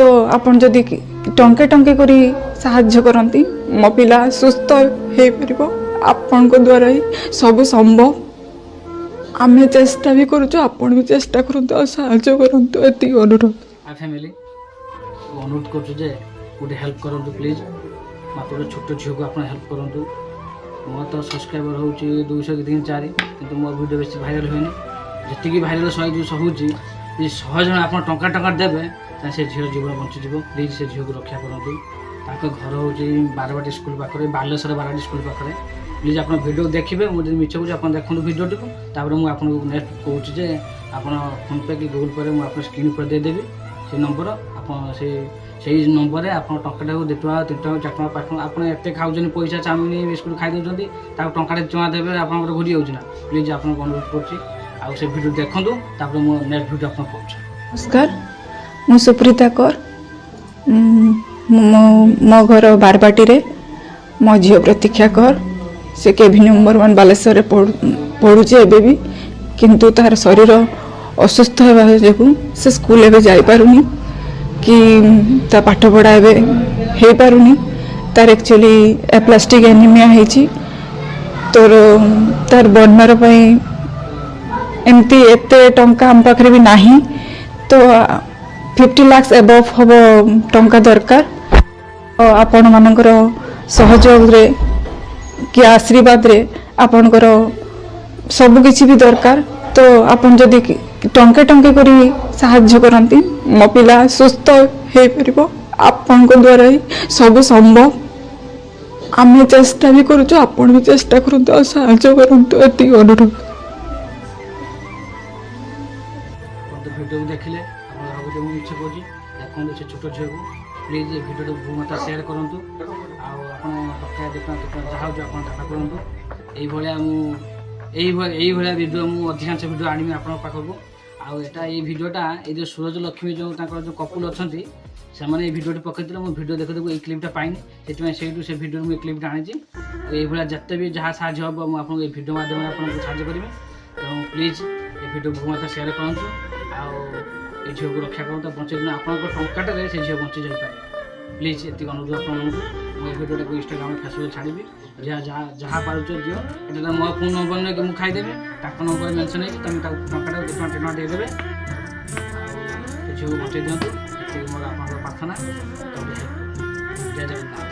ତ ଆପଣ ଯଦି ଟଙ୍କେ ଟଙ୍କେ କରି ସାହାଯ୍ୟ କରନ୍ତି, ମୋ ପିଲା ସୁସ୍ଥ ହେଇପାରିବ। ଆପଣଙ୍କ ଦ୍ୱାରା ହିଁ ସବୁ ସମ୍ଭବ। ଆମେ ଚେଷ୍ଟା ବି କରୁଛୁ, ଆପଣ ବି ଚେଷ୍ଟା କରନ୍ତୁ ଆଉ ସାହାଯ୍ୟ କରନ୍ତୁ, ଏତିକି ଅନୁରୋଧ। ଆ ଫ୍ୟାମିଲି ଅନୁରୋଧ କରୁଛୁ ଯେ ଗୋଟେ ହେଲ୍ପ କରନ୍ତୁ ପ୍ଲିଜ୍। ମାତ୍ର ଗୋଟେ ଛୋଟ ଝିଅକୁ ଆପଣ ହେଲ୍ପ କରନ୍ତୁ। ମୋର ତ ସବସ୍କ୍ରାଇବର ହେଉଛି 200 କି 3 4, କିନ୍ତୁ ମୋ ଭିଡ଼ିଓ ବେଶୀ ଭାଇରାଲ୍ ହୁଏନି। ଯେତିକି ଭାଇରାଲ୍ 100 200 ହେଉଛି, ଯଦି 100 ଜଣ ଆପଣ ଟଙ୍କା ଟଙ୍କା ଦେବେ, ତାହେଲେ ସେ ଝିଅର ଜୀବନ ବଞ୍ଚିଯିବ। ପ୍ଲିଜ୍ ସେ ଝିଅକୁ ରକ୍ଷା କରନ୍ତୁ। ତାଙ୍କ ଘର ହେଉଛି ବାରବାଟୀ ସ୍କୁଲ ପାଖରେ, ବାଲେଶ୍ୱର ବାରବାଟୀ ସ୍କୁଲ ପାଖରେ। ପ୍ଲିଜ୍ ଆପଣ ଭିଡ଼ିଓ ଦେଖିବେ, ମୁଁ ଯଦି ମିଛ କହୁଛି ଆପଣ ଦେଖନ୍ତୁ ଭିଡ଼ିଓଟିକୁ। ତାପରେ ମୁଁ ଆପଣଙ୍କୁ ନେକ୍ସଟ କହୁଛି ଯେ ଆପଣ ଫୋନ୍ପେ କି ଗୁଗୁଲ୍ ପେରେ ମୁଁ ଆପଣଙ୍କ ସ୍କ୍ରିନ୍ ଉପରେ ଦେଇଦେବି ସେ ନମ୍ବର। ଆପଣ ସେଇ ନମ୍ବରରେ ଆପଣ ଟଙ୍କାଟାକୁ 2 ଟଙ୍କା, 3 ଟଙ୍କା, 4 ଟଙ୍କା, 5 ଟଙ୍କା, ଆପଣ ଏତେ ଖାଉଛନ୍ତି ପଇସା, ଚାଉମିନ ବିସ୍କୁଟ୍ ଖାଇ ଦେଉଛନ୍ତି, ତାକୁ ଟଙ୍କାଟେ 2 ଟଙ୍କା ଦେବେ, ଆପଣଙ୍କର ଘୁରି ଯାଉଛି ନା। ପ୍ଲିଜ୍ ଆପଣଙ୍କୁ ଅନୁରୋଧ କରୁଛି, ଆଉ ସେ ଭିଡ଼ିଓ ଦେଖନ୍ତୁ, ତାପରେ ମୁଁ ନେକ୍ସଟ ଭିଡ଼ିଓ ଆପଣଙ୍କୁ କହୁଛି। ନମସ୍କାର, ମୁଁ ସୁପ୍ରୀତା କର। ମୁଁ ମୋ ଘର ବାରବାଟୀରେ। ମୋ ଝିଅ ପ୍ରତୀକ୍ଷା କର, ସେ କେଭି ନମ୍ବର 1 ବାଲେଶ୍ୱରରେ ପଢ଼ୁଛି ଏବେ ବି, କିନ୍ତୁ ତାର ଶରୀର ଅସୁସ୍ଥ ହେବା ଯୋଗୁଁ ସେ ସ୍କୁଲ ଏବେ ଯାଇପାରୁନି କି ତା ପାଠପଢ଼ା ଏବେ ହେଇପାରୁନି। ତାର ଆକ୍ଚୁଆଲି ଆପ୍ଲାଷ୍ଟିକ୍ ଏନିମିଆ ହେଇଛି। ତୋର ତାର ବନମାର ପାଇଁ ଏମିତି ଏତେ ଟଙ୍କା ଆମ ପାଖରେ ବି ନାହିଁ। ତ 50 ଲାକ୍ସ ଏବଭ୍ ହେବ ଟଙ୍କା ଦରକାର। ତ ଆପଣମାନଙ୍କର ସହଯୋଗରେ କି ଆଶୀର୍ବାଦରେ ଆପଣଙ୍କର ସବୁକିଛି ବି ଦରକାର। ତ ଆପଣ ଯଦି ଟଙ୍କେ ଟଙ୍କେ କରି ସାହାଯ୍ୟ କରନ୍ତି, ମୋ ପିଲା ସୁସ୍ଥ ହେଇପାରିବ। ଆପଣଙ୍କ ଦ୍ୱାରା ହିଁ ସବୁ ସମ୍ଭବ। ଆମେ ଚେଷ୍ଟା ବି କରୁଛୁ, ଆପଣ ବି ଚେଷ୍ଟା କରନ୍ତୁ ଆଉ ସାହାଯ୍ୟ କରନ୍ତୁ, ଏତିକି ଅନୁରୋଧ। ଆପଣ ତ ଭିଡ଼ିଓକୁ ଦେଖିଲେ, ଆପଣ ଭାବୁଥିବେ ମୁଁ ମିଛ କହୁଛି। ଦେଖନ୍ତୁ ସେ ଛୋଟ ଝିଅକୁ। ପ୍ଲିଜ୍ ଏ ଭିଡ଼ିଓଟାକୁ ବହୁ ମାତ୍ରା ସେୟାର କରନ୍ତୁ, ଆଉ ଆପଣ ଟଙ୍କା 2 ଟଙ୍କା 3 ଟଙ୍କା ଯାହା ହେଉଛି ଆପଣ ଦାନ କରନ୍ତୁ। ଏଇଭଳିଆ ମୁଁ ଏଇଭଳିଆ ଭିଡ଼ିଓ ମୁଁ ଅଧିକାଂଶ ଭିଡ଼ିଓ ଆଣିବି ଆପଣଙ୍କ ପାଖକୁ। ଆଉ ଏଇଟା ଏଇ ଭିଡ଼ିଓଟା ଏଇ ଯେଉଁ ସୁରଜ ଲକ୍ଷ୍ମୀ ଯେଉଁ ତାଙ୍କର ଯେଉଁ କପୁଲ ଅଛନ୍ତି, ସେମାନେ ଏଇ ଭିଡ଼ିଓଟି ପକାଇଥିଲେ। ମୁଁ ଭିଡ଼ିଓ ଦେଖୁ ଦେଖୁ ଏଇ କ୍ଲିପ୍ଟା ପାଇନି, ସେଥିପାଇଁ ସେଇଠୁ ସେ ଭିଡ଼ିଓରୁ ମୁଁ ଏଇ କ୍ଲିପ୍ଟା ଆଣିଛି। ଆଉ ଏଇଭଳିଆ ଯେତେ ବି ଯାହା ସାହାଯ୍ୟ ହେବ, ମୁଁ ଆପଣଙ୍କୁ ଏଇ ଭିଡ଼ିଓ ମାଧ୍ୟମରେ ଆପଣଙ୍କୁ ସାହାଯ୍ୟ କରିବି। ତେଣୁ ପ୍ଲିଜ୍ ଏ ଭିଡ଼ିଓ ବହୁ ମାତ୍ରା ସେୟାର କରନ୍ତୁ ଆଉ ଏ ଝିଅକୁ ରକ୍ଷା କରନ୍ତୁ, ବଞ୍ଚେଇ ଦିଅନ୍ତୁ। ଆପଣଙ୍କ ଟଙ୍କାଟାରେ ସେ ଝିଅ ବଞ୍ଚି ଯାଇପାରେ। ପ୍ଲିଜ୍ ଏତିକି ଅନୁରୋଧ ଆପଣମାନଙ୍କୁ। ମୁଁ ଏ ଭିଡ଼ିଓଟାକୁ ଇନଷ୍ଟାଗ୍ରାମ, ଫେସବୁକ୍ରେ ଛାଡ଼ିବି। ଯାହା ଯାହା ଯାହା ପାରୁଛ ଦିଅ। ଏଇଟା ତ ମୋ ଫୋନ୍ ନମ୍ବର ନୁହେଁ କି ମୁଁ ଖାଇଦେବି, ତାଙ୍କ ନମ୍ବର ମେନସନ୍ ହେଇଛି। ତୁମେ ତାକୁ ଟଙ୍କାଟାକୁ 2 ଟଙ୍କା 3 ଟଙ୍କା ଦେଇଦେବେ ଆଉ ସେ ଝିଅକୁ ବଞ୍ଚେଇ ଦିଅନ୍ତୁ। ଏତିକି ମୋର ଆପଣଙ୍କର ପ୍ରାର୍ଥନା। ଜୟ ଜଗନ୍ନାଥ।